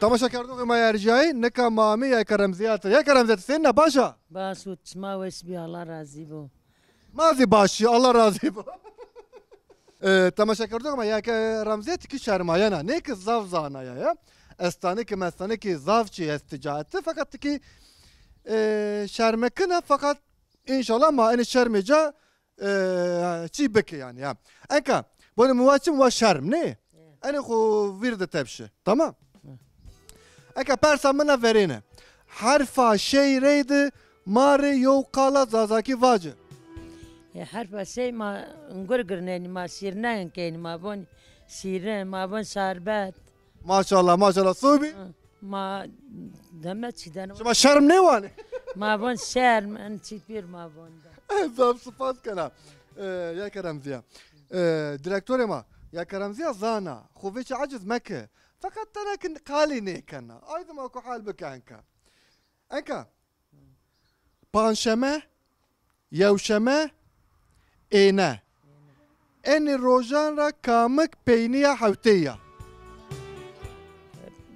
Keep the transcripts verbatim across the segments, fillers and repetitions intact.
Temaşekerdoxê ma erjayî, nika ma amê Yayka Remzîya de. Yayka Remzîya, ti senîn a, baş a? Baş û çima weş bî, Allah razî bo. Ma zî baş î, Allah razî bo. E, temaşekerdoxê ma, Yayka Remzîya tikî şermayena. Nê ki zaf zanaya ya. Estanikî mestanî ki zaf çî est ti ca de, feqet tikî, e, şermekina, feqet înşallah ma enê şermê ca e, çî bike yanî ya. Enka, bonê mi wa çim wa şerm, nê? Enê xo vîr de tepşi. Tamam? Enka persa mina verêne. Herfa şey reydi ma rê yew qala zazakî vaci. E, herfa şey ma gur girnenî, ma şîrne kenî, ma von şîrin, ma von şerbet. Maşallah, maşallah. Sobî? Hı. Ma deme çîden. Şima şerm nêwanê? Ma von şerm, en çî pîr ma von de. Zaf spas kena. E, Yayka Remzîya. E, direktorê ma, Yayka Remzîya zana. Xo vêçî eciz meke. Feqet tena ki qalî nêkena. Ay dima ku hal bike enka. Enka. Panşeme, yewşeme, êne. Enê rojan ra kamik peynîya hefteyî ya?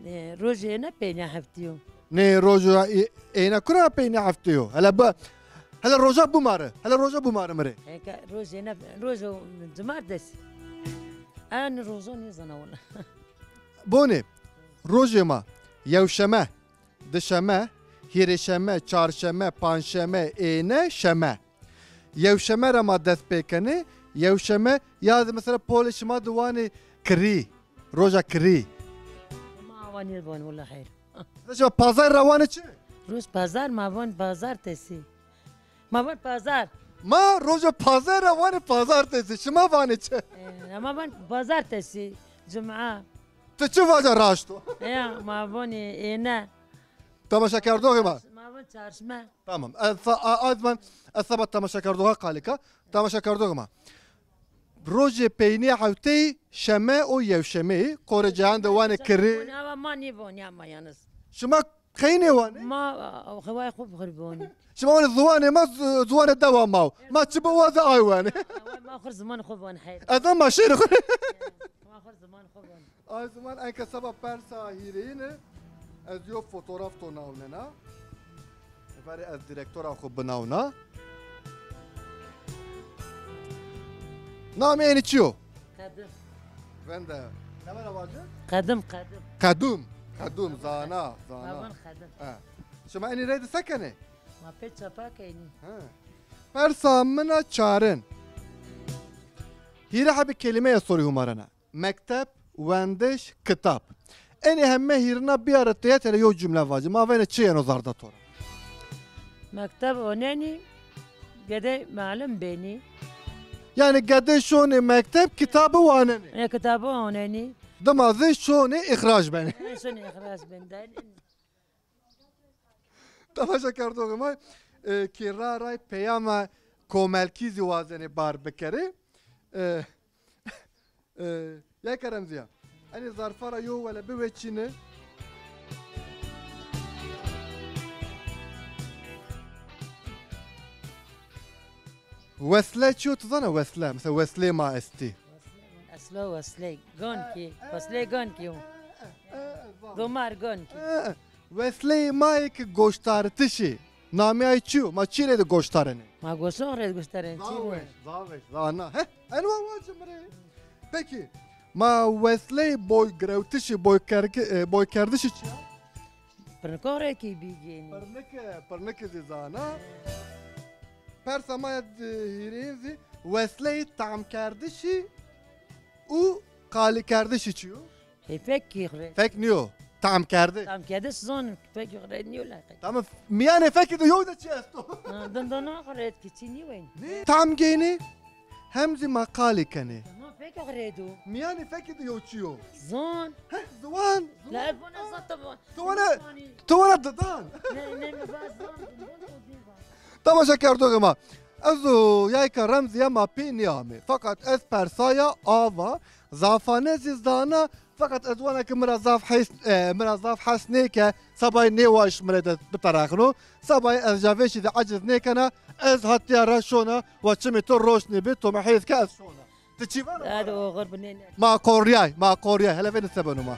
E, rojê êne peynîya hefteyî yo. Nê, roja ê-, êne kura peynîya hefteyî yo? Hele bi-, hele roja bimare. Hele roja bimare mi rê. Eke rojê êne, rojo cumartesî. En rojo nêzana wina. Bonê, rojê ma, yewşeme. Dişeme, hîrêşeme, çarşeme, panşeme, êne, şeme. Yewşeme ra ma dest pê kenê. Yewşeme, ya zî mesela polê şima de wanê kirî, roja kirî. Ma awa nêvon wila heyr. Mesela şima pazar ra wanê çi? Roj pazar, ma von pazartesi. Ma von pazar. Ma roja pazar ra wanê pazartesi. Şima vanê çi? E, ma von pazartesi, cuma. Ti çi vaca raşt o? Ya, ma vonê êne. Temaşekerdoxê ma. Ma von çarşme. Tamam. Ez sa-, a-, a zaman ez seba temaşekerdoxa qalî ka. Temaşekerdoxê ma. Rojê peynîya hefteyî şeme û yewşemeyî, qorê ceyan de wanê kirî. Awa ma nêvonî ama yalnız. Şima qey nêwanê? Ma, a, xeway xo bixir vonî. Şima wanê ziwanê ma, zi-, ziwanê dewa ma o. Ma çi biwaze ay wanê. Xeway ma xo ziman xo von heyr. Ez ama şêrê xo. Ma xo ziman xo von. Ay ziman enka seba persa hîrêyine ez yo fotograf to nawnena. Verê ez direktora xo binawna. Namê enî çi yo? Qedim. Vende. Ne vana vaci? Qedim, qedim. Qedum. Qedum, zana, zana. Baban qedim. Ha. Şima enî reyde se kenê? Ma pê çapa kenî. Ha. Persa mina çarin. Hîrê hebî kelîmeye sorî humarena. Mekteb, wendiş, kitab. Enê heme hîrina biyare têhet, hele yo cumle vaci. Ma vêne çi yeno zerda to ra? Mekteb onenî, gedê malim benî. Yanî gedê şonê mekteb, kitabî wanenê. E, kitabî onenî. Dima zî şonê îxrac benê. E, şonê îxrac benî. Temaşekerdoxê ma, e, kî ra ray peyama komelkî zî wazenê bar bikerê. E, e, Yayka Remzîya. Enê zarfa ra yo wele biweçîne. Wesle çi yo, ti zana wesle? Mesela wesleyê ma estî. Eslo wesley gonkî, wesley gonkî yo. Domar gonkî. Wesleyê ma yê ki goştaritişî. Namê ay çi yo? Ma çi rê de goştarenê? Ma goşon rê de goştarenê. Zaf weş, zaf weş, zana. Heh, enwa waci mi rê. Peki, ma wesleyê boy girewtişî, boy kerki-, e, boy kerdişî çi ya? Pirnikon rê kî bîgênî. Pirnike, pirnike zî zana. Persa ma ya, e, hîrêyin zî wesleyê tamkerdişî û qalîkerdişî çi yo? Ê, fek kî xirê. Fek nîyo, tamkerdiş. Tamkerdiş zon, fek xirê nîyo laqe. Tamam, mîyanê fekî de yew de çi esto? Ha, dindana xirê kî çi nîyo. Nê? Tam gênê, hem zî ma qalî kenê. Tamam, fek xirê do. Mîyanê fekî de yew çi yo? Zon. Heh, ziwan. La, ez vana zata va. Tu vana, tu vana didan. Ne, ne, mi va zon. Temaşekerdoxê ma. Ez û Yayka Remzîya ma pê nîamê. Feqet ez persaya ava, zafane zî zana, feqet ez wana ki mi ra zaf hes, e, mi ra zaf hes nêke, sebayî nêwaş mi rê de biterexno. Sebayî ez ja vêşî de eciz nêkena, ez hatîya ra şona, wa çimê to roşnî bi, to mi hêz ke ez şona. Ti çî vana? Hadi oxir binêne. Ma qorîyay, ma qorîyay. Hele vêne se beno ma.